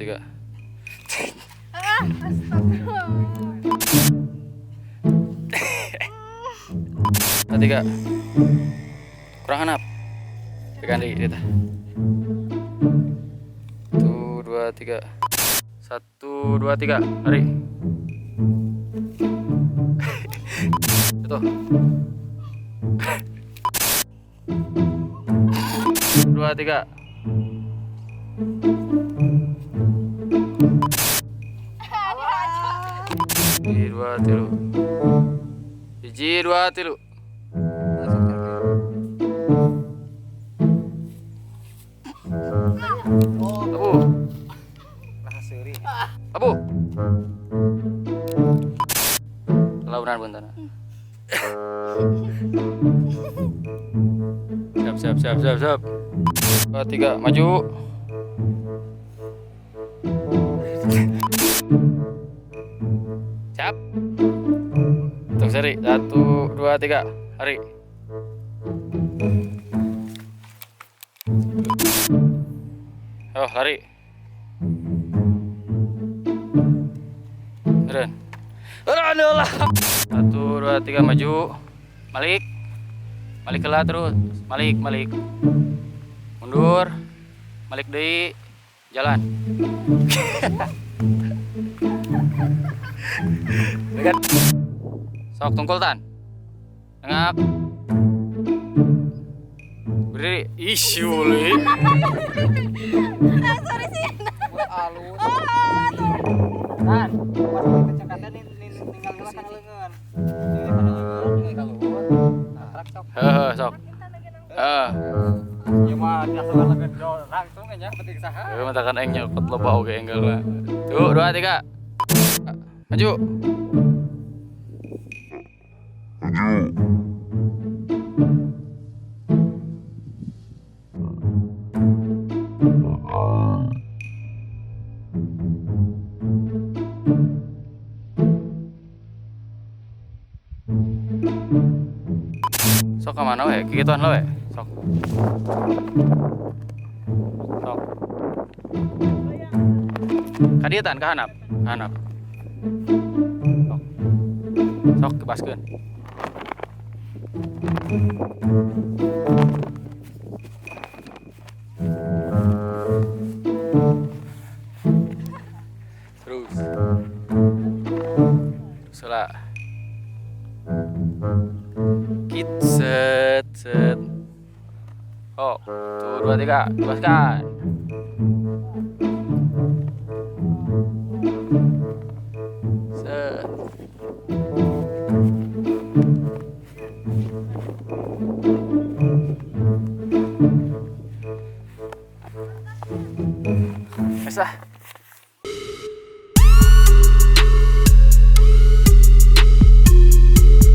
3. Ah, astagfirullah. 2, 3. Kurang hanap. Tekan deui ieu tah. 1, 2, 3. 1, 2, 3. Lari. Jatuh. 2, 3. 1, 2, 3. 1, 2, 3. Abu. Abu. Launan bentar. Siap, siap, siap, siap, siap. 2, 3, maju. Siap. Tunggu seri. 1, 2, 3. Lari. Oh, lari. Keren. Lah. 1, 2, 3, maju. Malik. Malik lah terus. Malik, malik. Mundur. Malik deui. Jalan. Dekat. Sok tungkul tan. Tengak. Berdiri. Ih, siuli. Sorry sih. Alus. Ah, tuh. Tan, pas kecekatan ninggal geus kana leungeun. Ninggal kana leungeun, ninggal ka luhur. Nah, trak sok. Heeh, sok. Heeh. Ieu mah diasupan leungeun langsung nya penting saha. Heuh, matakan aing nyokot loba oge enggal. 2, 2, 3. Maju. Sok ka mana we? Kikituan lah we. Sok. Sok. Ka dieu tan ka handap. Ka handap. Sok. Sok kebaskeun. Terus. Terus lah. Kit set set. Oh, 1, 2, 3, kebaskan. Set. Wes lah.